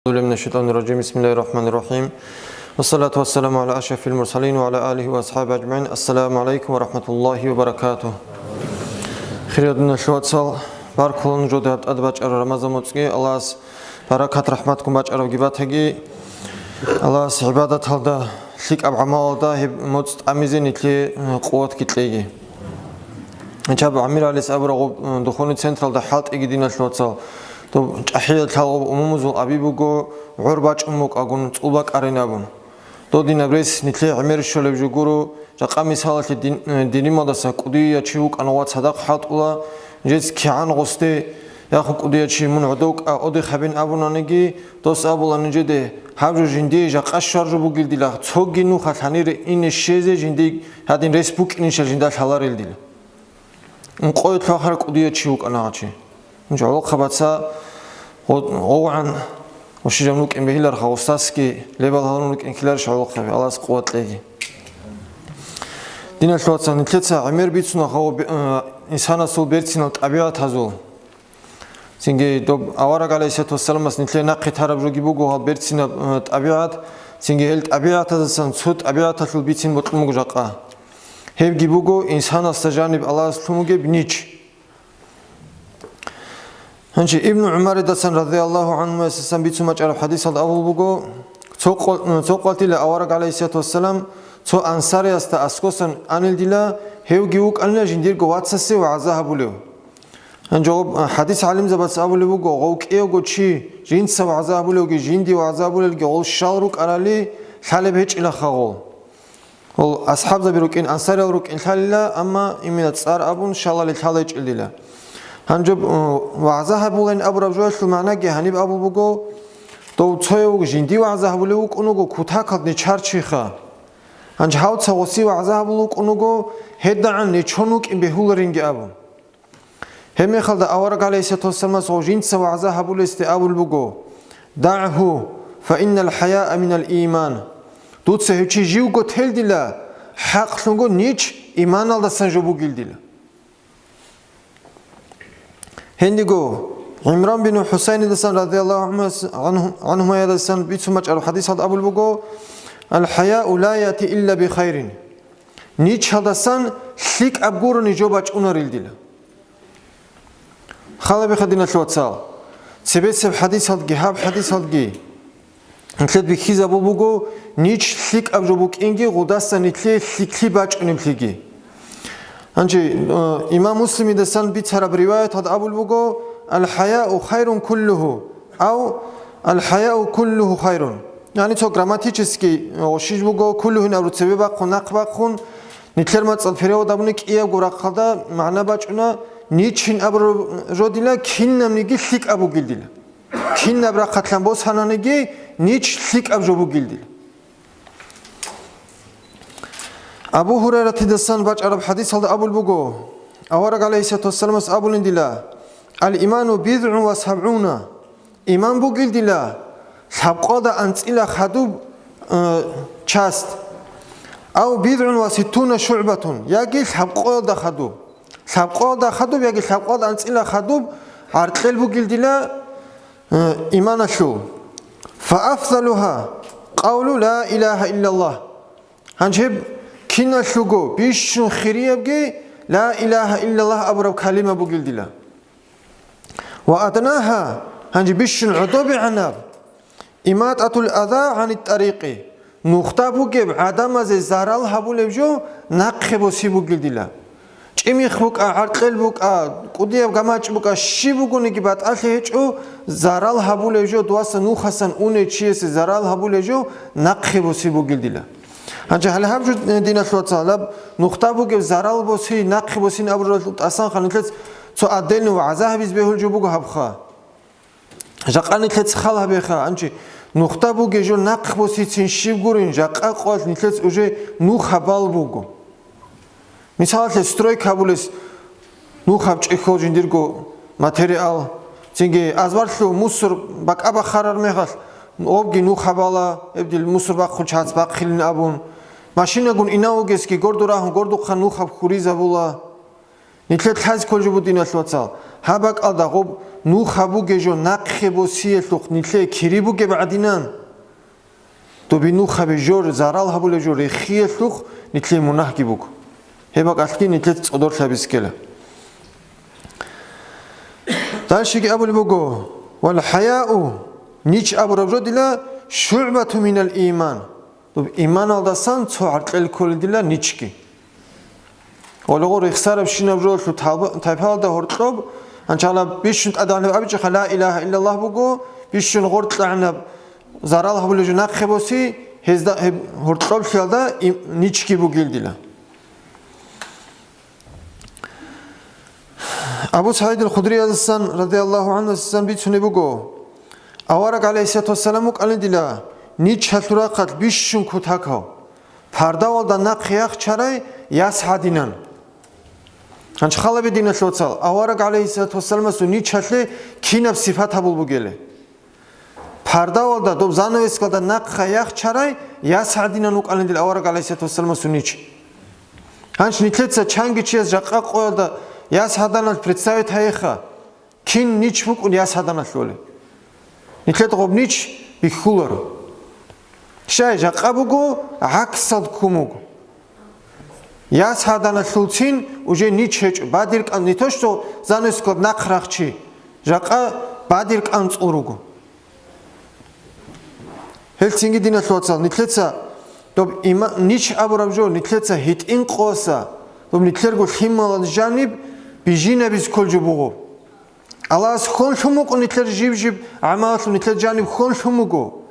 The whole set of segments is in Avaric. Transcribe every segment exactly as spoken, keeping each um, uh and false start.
أعوذ بالله من الشيطان الرجيم. بسم الله الرحمن الرحيم. والصلاة والسلام على أشرف المرسلين وعلى آله وأصحابه أجمعين. السلام عليكم ورحمة الله وبركاته. Хириял диналъул вацал, баркула нужеда тӀад бачӀараб Рамазан моцӀги. Аллагьас баракат-рахӀматгун бачӀарабги батаги. Аллагьас гӀибадаталда, лъикӀаб гӀамалалда гьеб моцӀ тӀамизе нилъее, э, къуватги кьеги. Гьанчаб ГӀамир гьалис абураб гъоб, э, духовный централда хӀалтӀиги, диналъул вацал. Доб чӀахӀиял лъалгъоб умумузул аби буго, гӀор бачӀун букӀагун цӀул бакӀарин абун. Додинаб рес нилъее гӀемер щолеб жо гуро, жакъа мисалалъе дин-, э, дирималдаса кӀудияв чи вукӀана ва цадахъ хӀалтӀула, жинца кигӀан гъосде, яхъ кӀудияв чи, мун гӀодов кӀа, отдых гьабин абунаниги, дос абула нижеде, гьаб жо жиндие жакъа щвар жо бугилдила, цоги нуха лъанире ине щвезе жиндие гьадин рес букӀинищал жинда лъаларелдила. Ункъоялъул ахир кӀудияв чи вукӀана гьав чи. Ниж гӀолохъабаца гъо-, гъовгӀан ва щиб жан вукӀин бегьиларха, гъосасги лебал гьалун рукӀин ккеларищ гӀолохъаби, Аллагьас къуват кьеги. Диналъул вацал, нилъеца гӀемер бицуна гьав бе-, э, инсанасул берцинал тӀабигӀатазул. Цинги доб авараг, гӀалайгьиссалату вассаламас, нилъее нахъе тараб жоги буго гьал берцинаб, э, тӀабигӀат, цинги гьел тӀабигӀатаздасан цо тӀабигӀаталъул бицин бокьун буго жакъа. Гьебги буго инсанасда жаниб Аллагьас лъун бугеб нич. Гьанже Ибну ГӀумаридасан, радияллагьу гӀанхумаясасан, бицун бачӀараб хӀадисалда абул буго, цо къо-, цо къватила авараг, гӀалайгьиссалату вассалам, цо ансариясда аскосан анилдила, гьевги вукӀанила жиндирго вацасе вагӀза гьабулев. Гьанже гъоб, а, хӀадис гӀалимзабац абулеб буго, гъов кӀиявго чи, жинца вагӀза гьабулевги, жинди вагӀза гьабулелги гъол щал рукӀарали, лъалеб гьечӀилаха гъол. Гъол асхӀабзаби рукӀин, ансариял рукӀин лъалила, амма имина цӀар абун щалали лъала гьечӀелдила. Гьанже, э, вагӀза гьабулин абураб жоялъул магӀнаги гьаниб абул буго, дов цояв жинди вагӀза гьабулев вукӀун вуго кутакалда нечар чиха. Гьанже гьав ца гъоси вагӀза гьабул вукӀун вуго, гьедагӀан нечон вукӀин бегьуларинги абун. Гьебмехалда авараг, гӀалайгьиссалату вассаламас, гъов жинца вагӀза гьабулесде абулеб буго: «ДагӀгьу, фа иннал хӀаяа минал иман». Дуца гьев чи живго телдила, хӀакълъунго нич иманалдасан жо бугилдила. Гьендиго ГӀимран бин ХӀусайнидасан, радияллагьу гӀанхумас-, гӀанху-, гӀанхумаядасан бицун бачӀараб хӀадисалда абулеб буго: «Ал хӀаяу ла яти илла би хайрин». Ничалдасан лъикӀаб гурони жо бачӀунарилдила. Халабиха, диналъул вацал, цебесеб хӀадисалдги, гьаб хӀадисалдги нилъер бихьизабул буго, нич лъикӀаб жо букӀинги гъудаса нилъее лъикӀлъи бачӀунеблъиги. Гьанже, э, имам Муслимидасан бицараб риваяталда абул буго: «Ал хӀаяу хайрун куллугьу», ав «Ал хӀаяу куллугьу хайрун». Яни цо грамматический, э, щиб буго, куллугьин абураб цебе бахъун, нахъ бахъун, нилъер мацӀал перевод гьабуни кӀиябго рахъалда магӀна бачӀуна, ничин абураб жо дила кинабниги лъикӀаб бугилдила. Кинаб рахъалъан босананиги нич лъикӀаб жо бугилдила. Абу Гьурайратидасан бачӀараб хӀадисалда абул буго, авараг, гӀалайгьиссалату вассаламас, абулин дила: «Ал-иману бидгӀун ва сабгӀуна». Иман бугил дила лъабкъоялда анцӀила хадуб, э, часть, ав бидгӀун ва ситтуна шугӀбатун, яги лъабкъоялда хадуб. Лъабкъоялда хадуб яги лъабкъоялда анцӀила хадуб гӀаркьел бугил дила, э, иманалъул. Фа афзалугьа къавлу ла илагьа иллаллагь. Гьанже гьеб киналъулго бищун хириябги ла илагьа иллаллагь абураб калима бугил дила. Ва аднагьа, гьанже бищун гӀодобегӀанаб, иматӀатул аза гӀанит тӀарикъи, нухда бугеб гӀадамазе зарал гьабулеб жо нахъе боси бугил дила. ЧӀимих букӀа, гӀаркьел букӀа, кӀудияб гамачӀ букӀа, щиб бугониги батӀалъи гьечӀо, зарал гьабулеб жо, дуаса нухасан унев чиясе зарал гьабулеб жо нахъе боси бугил дила. Гьанже гьале гьаб жо, э, диналъул вацал, гьаб нухда бугеб зарал боси, нахъе босин абуралъул тӀасан ха нилъец цо отдельный вагӀза гьабиз бегьул жо буго гьабха. Жакъа нилъец хал гьабеха, гьанже нухда бугеб жо нахъ босицин щиб гурин, жакъа къоялъ нилъец уже нух гьабал буго. Мисалалъе, стройка гьабулес нух гьабчӀехьо жиндирго материал. Цинги азбарлъу мусор бакӀа бахарар мехалъ, обги нух гьабала, эбдил мусор бахъун чац бахъилин абун. Машинагун инав вугесги гордо рагьун гордухъан нух гьаб хьуризабула. Нилъер лъазе кколеб жо буго, диналъул вацал. Гьаб бакӀалда гъоб нуха бугеб жо нахъе босиялъухъ нилъее кири бугеб гӀадинан, доби нухаби жор зарал гьабулеб жо рехиялъухъ нилъее мунагьги буго. Гьеб бакӀалъги нилъеца цӀодорлъи гьабизе ккела. Дальшеги абулеб буго: «Вал хӀаяу», нич абураб жо дила, «шугӀбату минал иман». Доб иманалдасан цо гӀаркьел кколел дила ничги. Гъолго рехсарабщинаб жо лъу талба-, тайпалда гьоркьоб, анчалаб бищун тӀадегӀанаб абичӀаха ла илагьа иллаллагь буго, бищун гъоркьагӀанаб зарал гьабулеб жо нахъе боси, гьезда гьеб гьоркьоблъиялда им-, ничги бугел дила. Абу СагӀид ал-Худриязасан, радияллагьу гӀанхусан, бицунеб буго: авараг, гӀалайгьиссалату вассалам, вукӀана дила, нич гьалъул рахъалъ бищун кутакав, пардавалда нахъе яхчарай яс гӀадинан. Гьанж халабе, диналъул вацал, авараг, гӀалайгьиссалату вассаламасул, нич гьалъе кинаб сипат гьабул бугеле. Пардавалда, доб занавесалда нахъа яхчарай яс гӀадинан вукӀана дила авараг, гӀалайгьиссалату вассаламасул, нич. Гьанж нилъеца чанги чияс жакъа къоялда яс гӀаданалъ представить гьайиха, кин нич букӀун яс гӀаданалъулеб. Нилъеда гъоб нич бихьуларо. Щай, жакъа буго, гӀаксалда ккун буго. Яс гӀаданалъулцин уже нич гьечӀо, бадир кӀан-, не то что занавесалда нахъ рахчи, жакъа бадир кӀанцӀул руго. Гьелцинги, диналъул вацал, нилъеца доб има-, нич абураб жо нилъеца гьитӀин къоса, доб нилъерго лъималаз жаниб бижинабиз ккол жо буго. Аллагьас хьон лъун вукӀун нилъер жиб-жиб гӀамалалъун, нилъер жаниб хьон лъун вуго.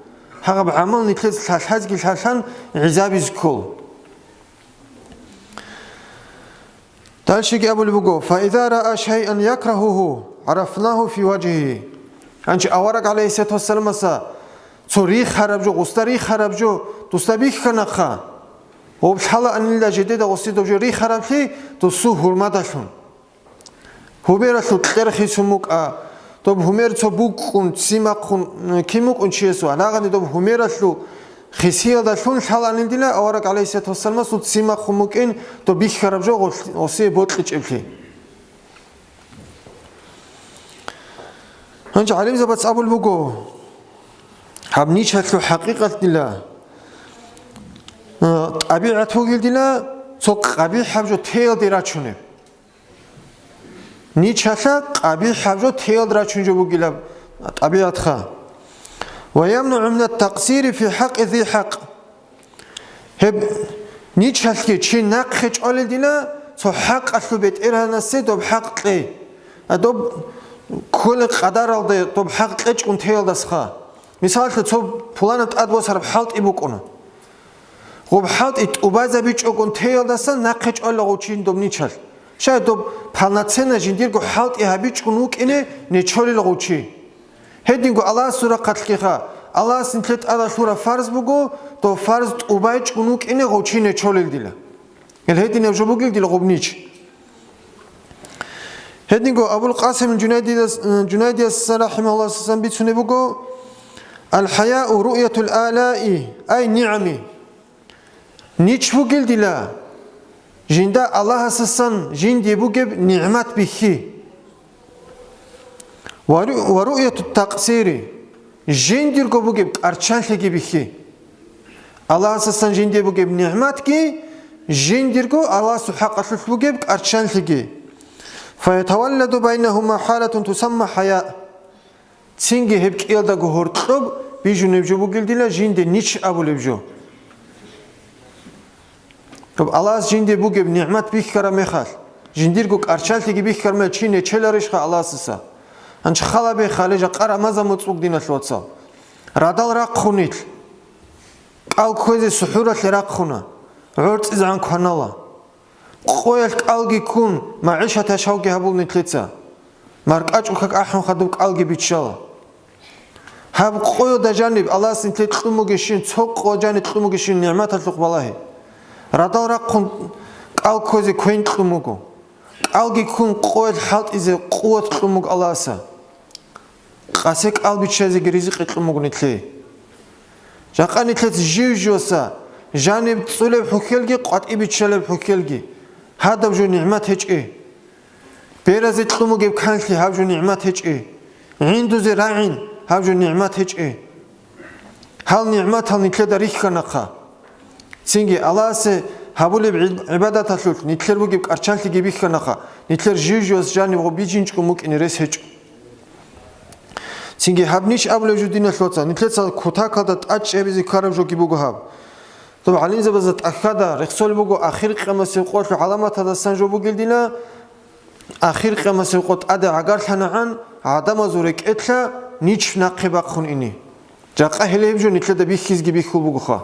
Гьагъаб гӀамал нилъер лъалъазги лъалъан гӀезабизе ккол. Дальшеги абулеб буго: «Фаиза раа шайъан якрагьугьу, гӀарафнагьу фи важгьигьи». Гьанчи авараг, гӀалайгьиссалату вассаламаса, цо рихараб жо, гъусда рихараб жо дусда бихьанахъа, гъоб лъалаанила жидеда гъусидаб жо рихараблъи дусул гьурмадалъун. Гьумералъул кьер хисун букӀа, доб гьумер цо букӀун, ццимахъун, кин букӀун чиясул, гьалагъани доб гьумералъул хисиялдалъун лъалаанин дила авараг, гӀалайгьиссалату вассаламасул, ццимахъун букӀин доб бихьараб жо гъос-, гъосие бокьичӀеблъи. Гьанже гӀалимзабац абулеб буго, гьаб ничалъул хӀакъикъат дила, э, тӀабигӀат бугел дила цо къабихӀаб жо теялде рачунеб. Ничалъа къабихӀаб жо теялд рачун жо бугилаб тӀабигӀатха. «Ва ямнагӀу минат такъсири фи хӀакъи зи хӀакъ». Гьеб ничалъги чи нахъе чӀвалел дила цо хӀакъалъул бетӀергьанасе доб хӀакъ кьей. А доб кколел къадаралде доб хӀакъ кьечӀун теялдасха. Мисалалъе, цо пуланаб тӀад босараб хӀалтӀи букӀуна. Гъуб хӀалтӀи тӀубазабичӀогун теялдасан нахъе чӀвала гъов чи доб ничалъ. Щай доб полноценно жиндирго хӀалтӀи гьабичӀун вукӀине нечолел гъов чи. Гьединго Аллагьасул рахъалъгиха, Аллагьас нилъе тӀадалъура фарз буго, дов фарз тӀубайчӀун вукӀине гъов чи нечолел дила. Гьел гьединаб жо бугел дила гъуб нич. Гьединго Абул Къасим Жунайдидас-, Жунайдияс рахимахуллаһсан бицунеб буго: «Ал-хӀаяу руъятул алаи, ай нигӀми». Нич бугел дила, жинда Аллагьасасан жинде бугеб нигӀмат бихьи. Ва ру-, ва руъятут такъсири, жиндирго бугеб кӀарччанлъиги бихьи. Аллагьасасан жинде бугеб нигӀматги, жиндирго Аллагьасул хӀакъалъулъ бугеб кӀарччанлъиги. Фаятавалладу байнагьума хӀалатун тусамма хӀая. Цинги гьеб кӀиялдаго гьоркьоб бижунеб жо бугел дила жинде нич абулеб жо. Гьаб Аллагьас жинде бугеб нигӀмат бихьараб мехалъ, жиндирго кӀарччалъиги бихьараб мехалъ чи нечеларищха Аллагьасаса? Гьанчи халабе хале жакъа Рамазан муцӀ буго, диналъул вацал. Радал рахъун нилъ. КӀал кквезе сухӀуралъе рахъуна, гӀорцӀизегӀан кванала. Къоялъ кӀалги ккун, магӀишат яшавги гьабул нилъеца. МаркӀачӀул как ахӀун хадуб кӀалги биччала. Гьаб къоялда жаниб Аллагьас нилъе кьун бугещин, цо къо жаниб кьун бугещин нигӀматалъухъ балагье. Радал рахъун кӀал кквезе квен кьун буго. КӀалги ккун къоялъ хӀалтӀизе къуват кьун буго Аллагьаса. Къасе кӀал биччазеги ризкъи кьун буго нилъее. Жакъа нилъец жив-живаса жаниб цӀулеб хӀухьелги къватӀиб биччалеб хӀухьелги, гьадаб жо нигӀмат гьечӀей. Беразе кьун бугеб канлъи гьаб жо нигӀмат гьечӀей. ГӀиндузе рагӀин гьаб жо нигӀмат гьечӀей. Гьал нигӀматал нилъеда рихьанахъа. Цинги Аллагьасе гьабулеб гӀиб-, гӀибадаталъулъ нилъер бугеб кӀарчанлъиги бихьанахъа, нилъер жив-живас жаниб гъоб бижинчӀго мукӀине рес гьечӀо. Цинги гьаб ниж абулеб жо, диналъул вацал, нилъеца кутакалда тӀадчӀебизе ккараб жоги буго гьаб. Доб гӀалимзабазда тӀахьада рехсолеб буго ахир къиямасеб къоялъул гӀаламатаздасан жо бугел дила, ахир къиямасеб къо тӀаде гӀагарлъанагӀан гӀадамазул рекӀелъа ниж нахъе бахъун ине. Жакъа гьеле гьеб жо нилъеда бихьизеги бихьул бугоха.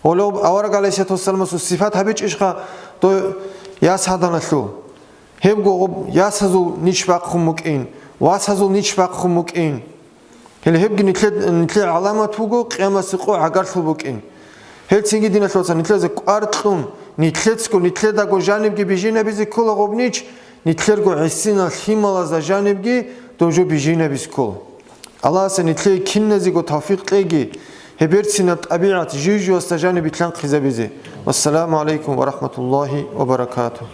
Гьолеб авараг гӀалайгьиссалату вассаламасул сипат гьабичӀищха дой яс гьаданалъул? Гьебго гъоб ясазул ниж бахъун букӀин, васазул ниж бахъун букӀин. Гьеле гьебги нилъед-, нилъер гӀаламат буго къиямасеб къо гӀагарлъул букӀин. Гьелцинги, диналъул вацал, нилъеца кӀвар кьун, нилъецго, нилъедаго жанибги бижинабизе ккола гъоб ниж, нилъерго гӀисинал лъималазда жанибги доб жо бижинабизе ккола. Аллагьас нилъее киназего тавфикъ кьеги, гьеб берцинаб тӀабигӀат жив-живасда жаниб билълъанхъизабизе. Вассаламу гӀалайкум ва рахӀматуллагьи ва баракатугь.